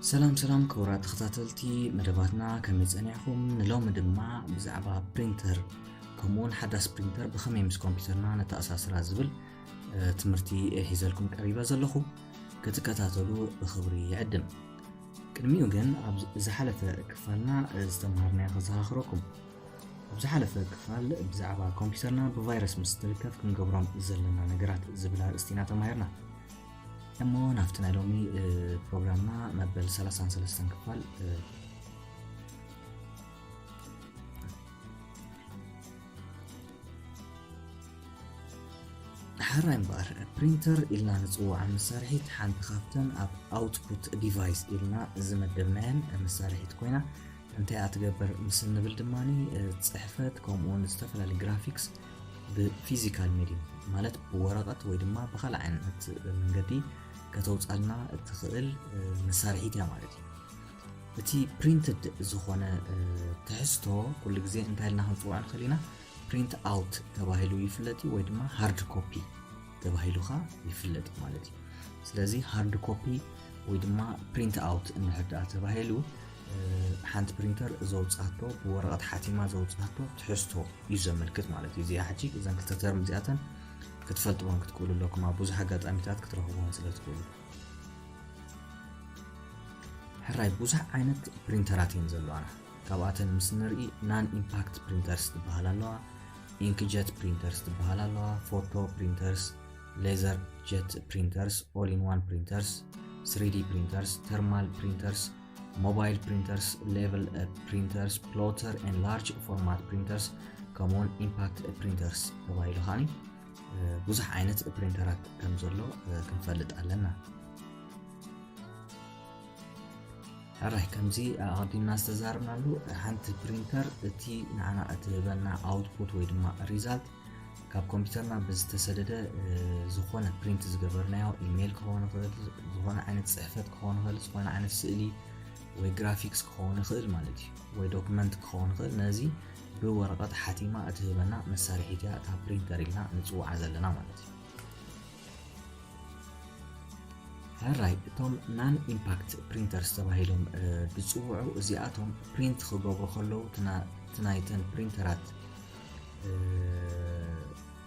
ሰላም ሰላም ክቡራት ተኸታተልቲ መደባትና፣ ከመይ ጸኒዕኹም? ንሎሚ ድማ ብዛዕባ ፕሪንተር ከምኡውን ሓዳስ ፕሪንተር ብኸመይ ምስ ኮምፒውተርና ነተኣሳስራ ዝብል ትምህርቲ ሒዘልኩም ቀሪበ ዘለኹ። ክትከታተሉ ብኽብሪ ይዕድም። ቅድሚኡ ግን ኣብ ዝሓለፈ ክፋልና ዝተምሃርናዮ ከዘኻኽረኩም። ኣብ ዝሓለፈ ክፋል ብዛዕባ ኮምፒውተርና ብቫይረስ ምስ ትልከፍ ክንገብሮም ዘለና ነገራት ዝብል ኣርእስቲ ኢና ተማሂርና። እሞ ናብቲ ናይ ሎሚ ፕሮግራምና መበል ሰላሳን ሰለስተን ክፋል። ሓራይ እምበኣር ፕሪንተር ኢልና ንፅውዓ መሳርሒት ሓንቲ ካብተን ኣብ ኣውትፑት ዲቫይስ ኢልና ዝመደብናየን መሳርሒት ኮይና፣ እንታይ እያ ትገብር ምስ እንብል ድማ ፅሕፈት ከምኡውን ዝተፈላለዩ ግራፊክስ ብፊዚካል ሜዲየም ማለት ብወረቐት ወይ ድማ ብካልእ ዓይነት መንገዲ ከተውፃልና እትኽእል መሳርሒት እያ ማለት እዩ። እቲ ፕሪንትድ ዝኾነ ትሕዝቶ ኩሉ ግዜ እንታይ ኢልና ክንፅውዖ ንኽእል ኢና? ፕሪንት ኣውት ተባሂሉ ይፍለጥ እዩ ወይ ድማ ሃርድ ኮፒ ተባሂሉ ኸዓ ይፍለጥ ማለት እዩ። ስለዚ ሃርድ ኮፒ ወይ ድማ ፕሪንት ኣውት እንድሕር ደኣ ተባሂሉ ሓንቲ ፕሪንተር ዘውፅኣቶ ብወረቐት ሓቲማ ዘውፅኣቶ ትሕዝቶ እዩ ዘመልክት ማለት እዩ። እዚኣ ሕጂ እዘን ክልተ ተርም እዚኣተን ክትፈልጥዎን ክትክእሉ ኣለኩም ኣብ ብዙሕ ኣጋጣሚታት ክትረኽብዎን ስለ ትክእሉ። ሕራይ ብዙሕ ዓይነት ፕሪንተራት እየን ዘለዋና። ካብኣተን ምስ ንርኢ ናን ኢምፓክት ፕሪንተርስ ትበሃል ኣለዋ፣ ኢንክጀት ፕሪንተርስ ትበሃል ኣለዋ፣ ፎቶ ፕሪንተርስ፣ ሌዘር ጀት ፕሪንተርስ፣ ኦል ኢን ዋን ፕሪንተርስ፣ ስሪዲ ፕሪንተርስ፣ ተርማል ፕሪንተርስ፣ ሞባይል ፕሪንተርስ፣ ሌቨል ፕሪንተርስ፣ ፕሎተር ኤን ላርጅ ፎርማት ፕሪንተርስ ከምኡውን ኢምፓክት ፕሪንተርስ ተባሂሉ ከዓኒ ብዙሕ ዓይነት ፕሪንተራት ከም ዘሎ ክንፈልጥ ኣለና። ሕራይ ከምዚ ኣቐዲምና ዝተዛረብናሉ ሓንቲ ፕሪንተር እቲ ንዓና እትህበና ኣውትፑት ወይ ድማ ሪዛልት ካብ ኮምፒውተርና ብዝተሰደደ ዝኾነ ፕሪንት ዝገበርናዮ ኢሜይል ክኸውን ይኽእል፣ ዝኾነ ዓይነት ፅሕፈት ክኸውን ይኽእል፣ ዝኾነ ዓይነት ስእሊ ወይ ግራፊክስ ክኸውን ይኽእል ማለት እዩ፣ ወይ ዶክመንት ክኸውን ይኽእል። ነዚ ብወረቐት ሓቲማ እትህበና መሳርሒት እያ እታ ፕሪንተር ኢልና ንፅውዓ ዘለና ማለት እዩ። ሕራይ እቶም ናን ኢምፓክት ፕሪንተርስ ተባሂሎም ዝፅውዑ እዚኣቶም ፕሪንት ክገብሩ ከለዉ እቲ ናይተን ፕሪንተራት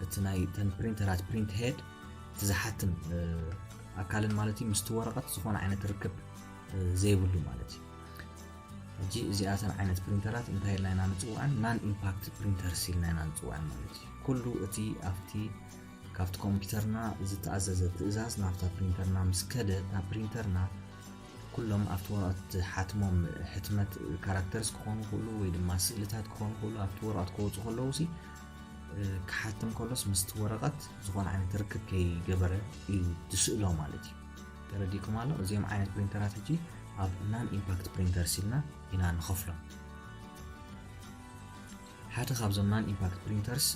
እቲ ናይተን ፕሪንተራት ፕሪንት ሄድ እቲ ዝሓትም ኣካልን ማለት እዩ ምስቲ ወረቐት ዝኾነ ዓይነት ርክብ ዘይብሉ ማለት እዩ። ሕጂ እዚኣተን ዓይነት ፕሪንተራት እንታይ ኢልና ኢና ንፅውዐን? ናን ኢምፓክት ፕሪንተርስ ኢልና ኢና ንፅውዐን ማለት እዩ። ኩሉ እቲ ኣብቲ ካብቲ ኮምፒውተርና ዝተኣዘዘ ትእዛዝ ናብታ ፕሪንተርና ምስ ከደ እታ ፕሪንተርና ኩሎም ኣብቲ ወረቐት ዝሓትሞም ሕትመት ካራክተርስ ክኾኑ ይኽእሉ ወይ ድማ ስእልታት ክኾኑ ይኽእሉ ኣብቲ ወረቐት ክወፁ ከለዉ ሲ ክሓትም ከሎስ ምስቲ ወረቐት ዝኾነ ዓይነት ርክብ ከይገበረ እዩ ዝስእሎ ማለት እዩ። ተረዲእኩም ኣሎ? እዚኦም ዓይነት ፕሪንተራት ሕጂ ኣብ ናን ኢምፓክት ፕሪንተርስ ኢልና ኢና ንኸፍሎም። ሓደ ካብዞም ናን ኢምፓክት ፕሪንተርስ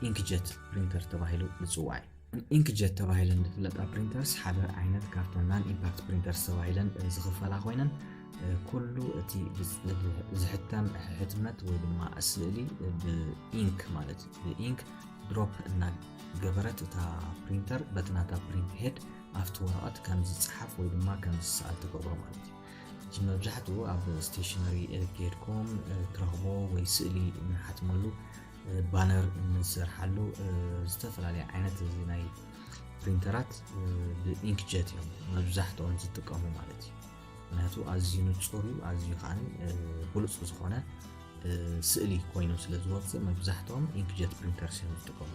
ኢንክጀት ፕሪንተር ተባሂሉ ዝፅዋዕ እዩ። ኢንክጀት ተባሂለን ዝፍለጣ ፕሪንተርስ ሓደ ዓይነት ካብተን ናን ኢምፓክት ፕሪንተርስ ተባሂለን ዝኽፈላ ኮይነን ኩሉ እቲ ዝሕተም ሕትመት ወይ ድማ ስእሊ ብኢንክ ማለት ብኢንክ ድሮፕ እናገበረት እታ ፕሪንተር በቲ ናታ ፕሪንት ሄድ ኣብቲ ወረቐት ከም ዝፀሓፍ ወይ ድማ ከም ዝሰኣል ትገብሮ ማለት እዩ። እዚ መብዛሕትኡ ኣብ ስቴሽነሪ ኬድኩም ትረኽቦ ወይ ስእሊ እንሓትመሉ ባነር እንሰርሓሉ ዝተፈላለየ ዓይነት እዚ ናይ ፕሪንተራት ብኢንክጀት እዮም መብዛሕትኦም ዝጥቀሙ ማለት እዩ። ምክንያቱ ኣዝዩ ንፁር እዩ፣ ኣዝዩ ከዓ ብሉፅ ዝኾነ ስእሊ ኮይኑ ስለ ዝወፅእ መብዛሕትኦም ኢንክጀት ፕሪንተርስ እዮም ዝጥቀሙ።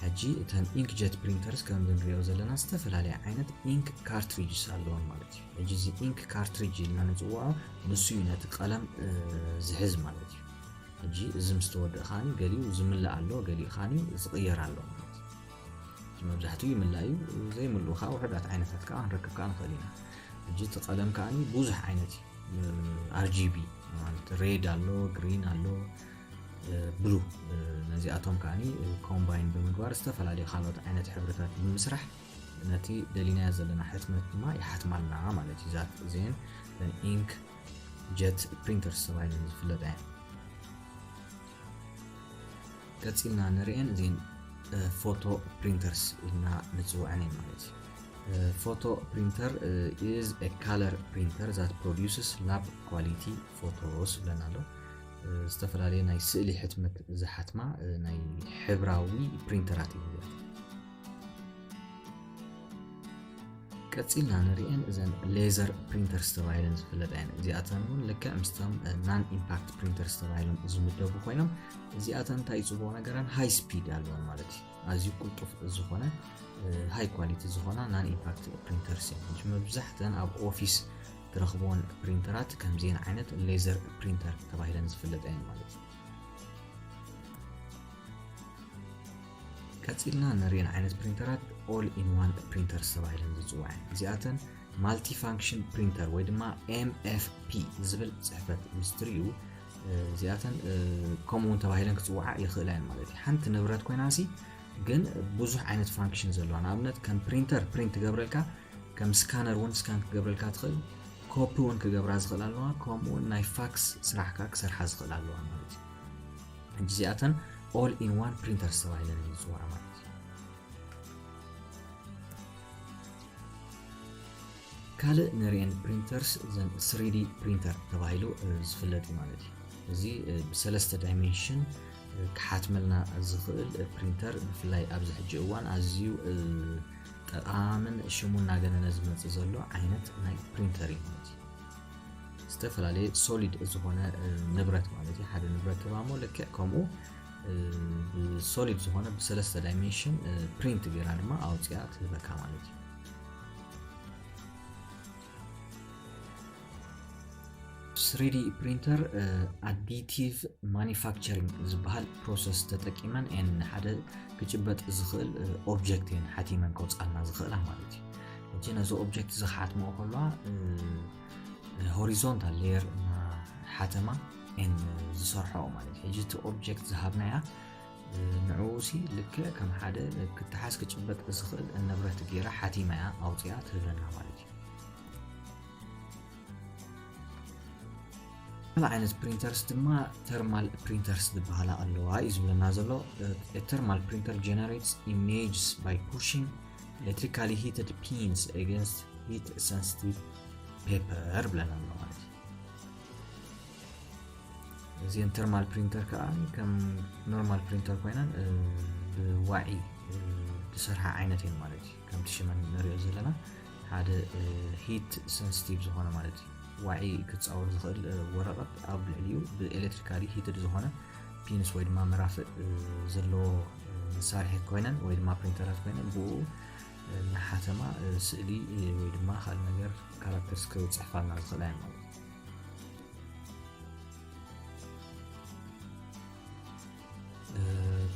ሕጂ እተን ኢንክጀት ፕሪንተርስ ከም ንሪኦ ዘለና ዝተፈላለየ ዓይነት ኢንክ ካርትሪጅስ ኣለዎም ማለት እዩ። ሕጂ እዚ ኢንክ ካርትሪጅ ኢልና ንፅውዖ ንሱ እዩ ነቲ ቀለም ዝሕዝ ማለት እዩ። ሕጂ እዚ ምስ ተወደእ ከዓኒ ገሊኡ ዝምልእ ኣሎ፣ ገሊኡ ከዓኒ ዝቕየር ኣሎ ማለት እዩ። እዚ መብዛሕትኡ ይምላእ እዩ፣ ዘይምልኡ ከዓ ውሑዳት ዓይነታት ከዓ ክንረክብ ከዓ ንኽእል ኢና። ሕጂ እቲ ቀለም ከዓኒ ብዙሕ ዓይነት እዩ። ኣርጂቢ ማለት ሬድ ኣሎ፣ ግሪን ኣሎ፣ ብሉ። ነዚኣቶም ከዓኒ ኮምባይን ብምግባር ዝተፈላለዩ ካልኦት ዓይነት ሕብርታት ብምስራሕ ነቲ ደሊናዮ ዘለና ሕትመት ድማ ይሓትማልና ማለት እዩ። ዛት እዚአን ኢንክ ጀት ፕሪንተርስ ተባሂለን ዝፍለጣ እየን። ቀፂልና ንርእየን እዚን ፎቶ ፕሪንተርስ ኢልና ንፅውዐን እየን ማለት እዩ። Photo printer is a color printer that produces lab quality photos ብለና ኣሎ። ዝተፈላለዩ ናይ ስእሊ ሕትመት ዝሓትማ ናይ ሕብራዊ ፕሪንተራት እዩ። ቀፂልና ንሪኤን እዘን laser printers ተባሂለን ዝፍለጣ እየን። እዚኣተን እውን ልክዕ ምስቶም non impact printers ተባሂሎም ዝምደቡ ኮይኖም፣ እዚኣተን እንታይ ይፅብዎ ነገረን? High speed ኣለወን ማለት እዩ። ኣዝዩ ቅልጡፍ ዝኾነ high quality ዝኾና non impact printers እየን። መብዛሕተን ኣብ ኦፊስ ትረኽብዎን ፕሪንተራት ከምዚአን ዓይነት laser printer ተባሂለን ዝፍለጣ እየን ማለት እዩ። ቀፂልና ንሪኤን ዓይነት ፕሪንተራት all in one printers ተባሂለን ዝፅዋዕ እየን። እዚኣተን multifunction printer ወይ ድማ M F P ዝብል ፅሕፈት ምስ ትርእዩ፣ እዚኣተን ከምኡ እውን ተባሂለን ክፅውዓ ይኽእላ እየን ማለት እዩ። ሓንቲ ንብረት ኮይና ሲ ግን ብዙሕ ዓይነት function ዘለዋ፣ ንኣብነት ከም ፕሪንተር ፕሪንት ትገብረልካ፣ ከም ስካነር እውን ስካን ክገብረልካ ትኽእል፣ ኮፒ እውን ክገብራ ዝኽእል ኣለዋ፣ ከምኡ እውን ናይ ፋክስ ስራሕካ ክሰርሓ ዝኽእል ኣለዋ ማለት እዩ። ሕጂ እዚኣተን all in one printers ተባሂለን እየን ዝፅዋዓ ማለት እዩ። ካልእ ንሪኤን ፕሪንተርስ እዘን three D printer ተባሂሉ ዝፍለጥ እዩ ማለት እዩ። እዚ ብሰለስተ ዳይሜንሽን ክሓትመልና ዝኽእል ፕሪንተር ብፍላይ ኣብዚ ሕጂ እዋን ኣዝዩ ጠቓምን ሽሙ እናገነነ ዝመፅእ ዘሎ ዓይነት ናይ ፕሪንተር እዩ ማለት እዩ። ዝተፈላለየ ሶሊድ ዝኾነ ንብረት ማለት እዩ። ሓደ ንብረት ትባሞ ልክዕ ከምኡ ብሶሊድ ዝኾነ ብሰለስተ ዳይሜንሽን ፕሪንት ገይራ ድማ ኣውፅኣ ትህበካ ማለት እዩ። Three D printer additive manufacturing ዝበሃል ፕሮሰስ ተጠቂመን እየን ንሓደ ክጭበጥ ዝኽእል ኦብጀክት እየን ሓቲመን ከውፃልና ዝኽእላ ማለት እዩ። ሕጂ ነዚ ኦብጀክት እዚ ክሓትመኦ ከለዋ ሆሪዞንታል ሌየር እናሓተማ እየን ዝሰርሖ ማለት እዩ። ሕጂ እቲ ኦብጀክት ዝሃብናያ ንዕኡ ሲ ልክዕ ከም ሓደ ክትሓዝ ክጭበጥ ዝኽእል ንብረት ገይራ ሓቲማ እያ ኣውፂኣ ትህበና ማለት እዩ። ካልእ ዓይነት ፕሪንተርስ ድማ ተርማል ፕሪንተርስ ዝበሃላ ኣለዋ እዩ ዝብለና ዘሎ። Thermal printer generates images by pushing electrically heated pins against heat sensitive paper ብለና ኣሎ ማለት እዩ። እዚን ተርማል ፕሪንተር ከዓ ከም ኖርማል ፕሪንተር ኮይነን ብዋዒ ዝሰርሓ ዓይነት እየን ማለት እዩ። ከምቲ ሽመን ንሪኦ ዘለና ሓደ ሂት ሰንስቲቭ ዝኾነ ማለት እዩ። ዋዒ ክፃወር ዝኽእል ወረቐት ኣብ ልዕሊኡ ብኤሌክትሪካሊ ሂትድ ዝኾነ ፒንስ ወይ ድማ መራፍእ ዘለዎ መሳርሒ ኮይነን ወይ ድማ ፕሪንተራት ኮይነን ብኡ እናሓተማ ስእሊ ወይ ድማ ካልእ ነገር ካራክተርስ ክፅሕፋልና ዝኽእላ እየን ማለት እዩ።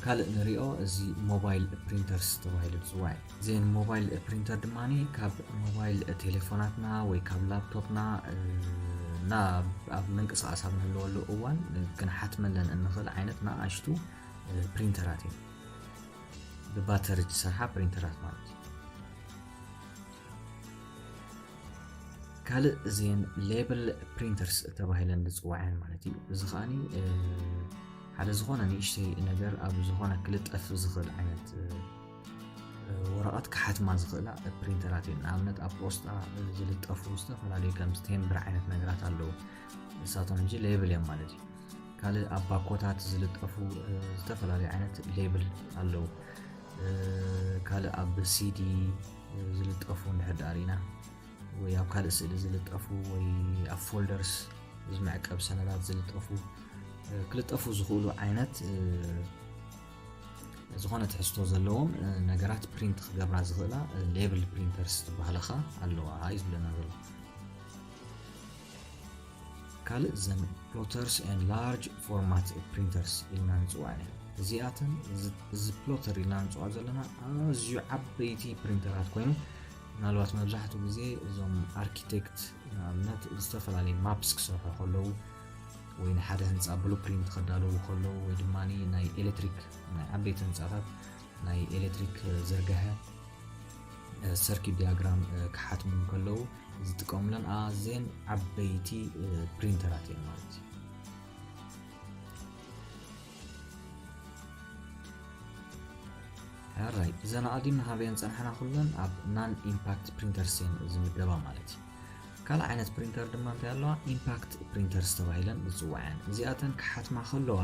ካልእ ንሪኦ እዚ ሞባይል ፕሪንተርስ ተባሂሉ ዝፅዋዕ እዩ። እዘን ሞባይል ፕሪንተር ድማ ካብ ሞባይል ቴሌፎናትና ወይ ካብ ላፕቶፕና ናብ ኣብ ምንቅስቃስ ኣብ ንህለወሉ እዋን ክንሓትመለን እንኽእል ዓይነት ንኣሽቱ ፕሪንተራት እዩ። ብባተሪ ዝሰርሓ ፕሪንተራት ማለት እዩ። ካልእ እዚን ሌብል ፕሪንተርስ ተባሂለን ዝፅዋዕን ማለት እዩ። እዚ ከዓኒ ሓደ ዝኾነ ንእሽተይ ነገር ኣብ ዝኾነ ክልጠፍ ዝኽእል ዓይነት ወረቐት ክሓትማ ዝኽእላ ፕሪንተራት እየን። ንኣብነት ኣብ ፖስጣ ዝልጠፉ ዝተፈላለዩ ከም ስቴምብር ዓይነት ነገራት ኣለዉ። ንሳቶም ሕጂ ሌብል እዮም ማለት እዩ። ካልእ ኣብ ባኮታት ዝልጠፉ ዝተፈላለዩ ዓይነት ሌብል ኣለዉ። ካልእ ኣብ ሲዲ ዝልጠፉ እንድሕር ደኣ ርኢና ወይ ኣብ ካልእ ስእሊ ዝልጠፉ ወይ ኣብ ፎልደርስ ዝመዕቀብ ሰነዳት ዝልጠፉ ክልጠፉ ዝኽእሉ ዓይነት ዝኾነ ትሕዝቶ ዘለዎም ነገራት ፕሪንት ክገብራ ዝኽእላ ሌብል ፕሪንተርስ ዝበሃላ ኸዓ ኣለዋ እዩ ዝብለና ዘሎ። ካልእ ዘን plotters and large format printers ኢልና ንፅዋዕ እዚኣተን እዚ ፕሎተር ኢልና ንፅዋዕ ዘለና ኣዝዩ ዓበይቲ ፕሪንተራት ኮይኑ ምናልባት መብዛሕትኡ ግዜ እዞም ኣርኪቴክት ንኣብነት ዝተፈላለዩ ማፕስ ክሰርሑ ከለዉ ወይ ንሓደ ህንፃ ብሉፕሪንት ከዳለዉ ከለዉ ወይ ድማ ናይ ኤሌክትሪክ ናይ ዓበይቲ ህንፃታት ናይ ኤሌክትሪክ ዝርግሐ ሰርኪት ዲያግራም ክሓትሙ ከለዉ ዝጥቀሙለን ኣዝየን ዓበይቲ ፕሪንተራት እየን ማለት እዩ። ኣራይ እዘን ኣቐዲምና ሃበየን ጸንሕና ኩለን ኣብ non impact printers እየን ዝምደባ ማለት እዩ። ካልእ ዓይነት ፕሪንተር ድማ እንታይ ኣለዋ? Impact printers ተባሂለን ዝጽዋዕ እየን። እዚኣተን ክሓትማ ከለዋ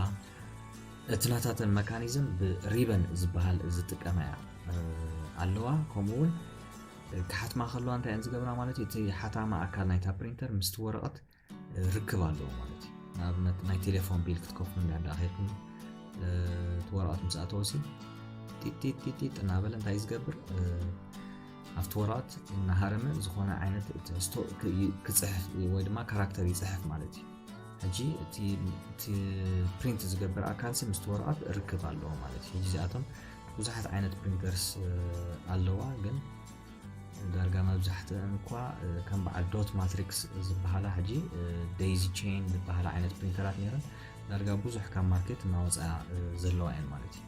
እቲ ናታተን መካኒዝም ብሪበን ዝበሃል ዝጥቀማ እያ ኣለዋ። ከምኡ እውን ክሓትማ ከለዋ እንታይ እየን ዝገብራ ማለት እዩ? እቲ ሓታማ ኣካል ናይታ ፕሪንተር ምስቲ ወረቐት ርክብ ኣለዎ ማለት እዩ። ንኣብነት ናይ ቴሌፎን ቢል ክትከፍሉ እንዳ ዳኺልኩም እቲ ወረቐት ምስ ኣተወሲ ጢጢጢጢጥ እናበለ እንታይ ዝገብር? ኣብቲ ወረቐት እናሃረመ ዝኾነ ዓይነት ትሕዝቶ ክጽሕፍ ወይ ድማ ካራክተር ይጽሕፍ ማለት እዩ። ሕጂ እቲ ፕሪንት ዝገብር ኣካልሲ ምስቲ ወረቐት ርክብ ኣለዎ ማለት እዩ። ሕጂ እዚኣቶም ብዙሓት ዓይነት ፕሪንተርስ ኣለዋ፣ ግን ዳርጋ መብዛሕትአን እኳ ከም በዓል ዶት ማትሪክስ ዝበሃላ ሕጂ ዴይዚ ቼን ዝበሃላ ዓይነት ፕሪንተራት ነይረን። ዳርጋ ብዙሕ ካብ ማርኬት እናወፅኣ ዘለዋ እየን ማለት እዩ።